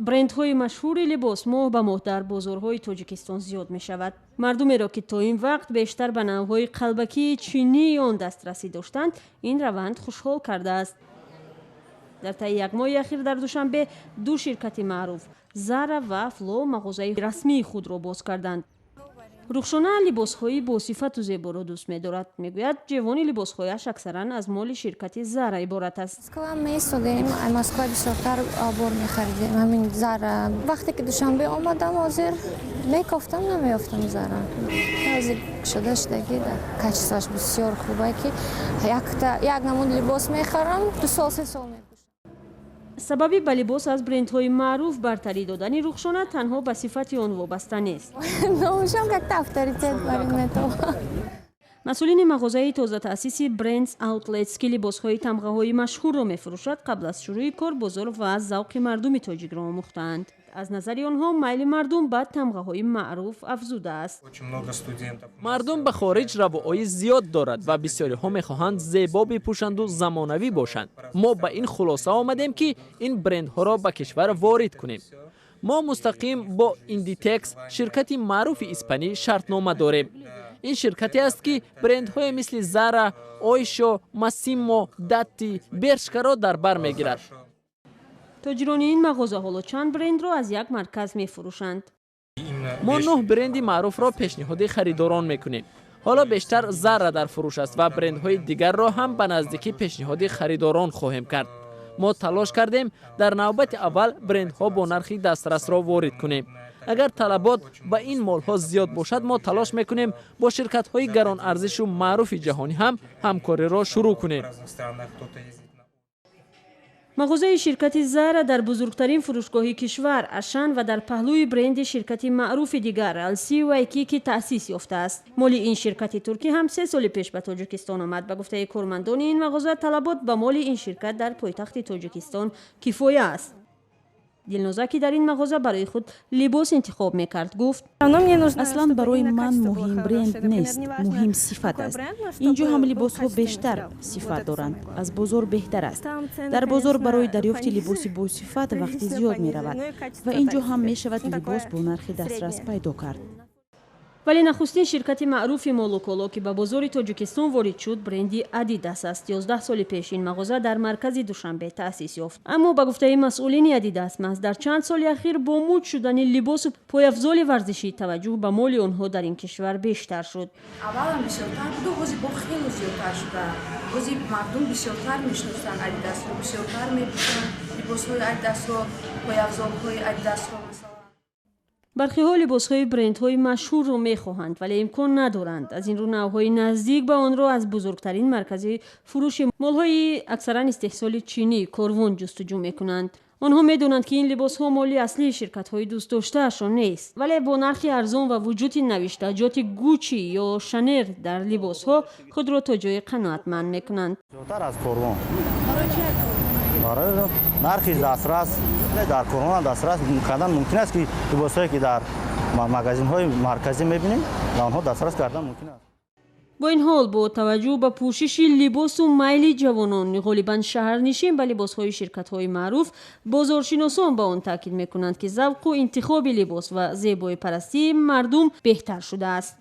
Брендҳои машҳури либос моҳ ба моҳ дар бозорҳои Тоҷикистон зиёд мешавад. Мардумеро, ки то ин вақт бештар ба навъҳои қалбакии чинии он дастрасӣ доштанд, ин раванд хушҳол кардааст. Дар таи як моҳи ахир дар Душанбе ду ширкати маъруф, Зара ва Фло, мағозаи расмии худро боз карданд. Рухшона либосҳои босифату зеборо дӯст медорад. Мегӯяд, ҷевони либосҳояш аксаран аз моли ширкати Зара иборат аст. Москва меистодем, Москва бисёртар бор мехаридем, ҳамин Зара. Вақте ки Душанбе омадам, ҳозир мекофтам, намеёфтам Зара. Ҳозир шуда шудагӣ, качество ш бисёр хубе, ки як намуд либос мехарам, 2 сол, 3 сол мепӯшам. Сабаби ба либос аз брендҳои маъруф бартарӣ додани Рухшона танҳо ба сифати он вобаста нест. Номушам как-то авторитет бар метавон. Масъулини мағозаи тозатаъсиси Brands Outlets, ки либосҳои тамғаҳои машҳурро мефурӯшад, қабл аз шурӯи кор бозор ва завқи мардуми тоҷикро омӯхтаанд. Аз назари онҳо, майли мардум ба тамғаҳои маъруф афзудааст. Мардум ба хориҷ равоӣ зиёд дорад ва бисёриҳо мехоҳанд зебо бипӯшанду замонавӣ бошанд. Мо ба ин хулоса омадем, ки ин брендҳоро ба кишвар ворид кунем. Мо мустақим бо Индитекс, ширкати маъруфи испанӣ, шартнома дорем. Ин ширкате аст, ки брендҳое мисли Зара, Ойшо, Массимо Датти, Бершкаро дар бар мегирад. Тоҷирони ин мағоза ҳоло чанд брендро аз як марказ мефурӯшанд. Мо нӯҳ бренди маъруфро пешниҳоди харидорон мекунем. Ҳоло бештар Зара дар фурӯш аст ва брендҳои дигарро ҳам ба наздикӣ пешниҳоди харидорон хоҳем кард. Мо талош кардем, дар навбати аввал брендҳо бо нархи дастрасро ворид кунем. Агар талабот ба ин молҳо зиёд бошад, мо талош мекунем, бо ширкатҳои гаронарзишу маъруфи ҷаҳонӣ ҳам ҳамкориро шурӯъ кунем. Мағозаи ширкати Зара дар бузургтарин фурӯшгоҳи кишвар, Ашан, ва дар паҳлӯи бренди ширкати маъруфи дигар, LC Waikiki, таъсис ёфтааст. Моли ин ширкати туркӣ ҳам 3 соли пеш ба Тоҷикистон омад. Ба гуфтаи кормандони ин мағоза, талабот ба моли ин ширкат дар пойтахти Тоҷикистон кифоя аст. Дилноза, ки дар ин мағоза барои худ либос интихоб мекард, гуфт: Аслан барои ман муҳим бренд нест, муҳим сифат аст. Ин ҷо ҳам либосҳо бештар сифат доранд, аз бозор беҳтар аст. Дар бозор барои дарёфти либоси босифат вақти зиёд меравад ва ин ҷо ҳам мешавад либос бо нархи дастрас пайдо кард. Вале нахустин ширкати маъруфи молу коло, ки ба бозори Тоҷикистон ворид шуд, бренди Адидас аст. 11 соли пеш ин мағоза дар маркази Душанбе таъсис ёфт. Аммо ба гуфтаи масъулини Адидас, маҳз дар чанд соли ахир бо мӯд шудани либосу пойафзоли варзишӣ таваҷҷӯҳ ба моли онҳо дар ин кишвар бештар шуд. Аввалам бисёртар буду, ҳозир бо хеле зиёдтар шуда. Ҳозир мардум бисёртар мешиносанд Адидасро, бисёртар мепӯшанд либосҳои Адидасро, пойафзолҳои Адидасро, масалан. Бархиҳо либосҳои брендҳои машҳурро мехоҳанд, вале имкон надоранд. Аз ин рӯ навъҳои наздик ба онро аз бузургтарин маркази фурӯши молҳои аксаран истеҳсоли чинӣ, Корвон, ҷустуҷӯ мекунанд. Онҳо медонанд, ки ин либосҳо моли аслии ширкатҳои дӯстдоштаашон нест, вале бо нархи арзон ва вуҷуди навиштаҷоти Гуччи ё Шанел дар либосҳо худро то ҷое қаноатманд мекунанд. Зиёдтар аз Корвон барои нархи дастрас. Дар Корвон дастрас кардан мумкин аст, ки либосҳое, ки дар магазинҳои марказӣ мебинем, ба онҳо дастрас кардан мумкин аст. Бо ин ҳол, бо таваҷҷӯҳ ба пӯшиши либосу майли ҷавонон, ғолибан шаҳрнишин, ба либосҳои ширкатҳои маъруф, бозоршиносон ба он таъкид мекунанд, ки завқу интихоби либос ва зебоипарастии мардум беҳтар шудааст.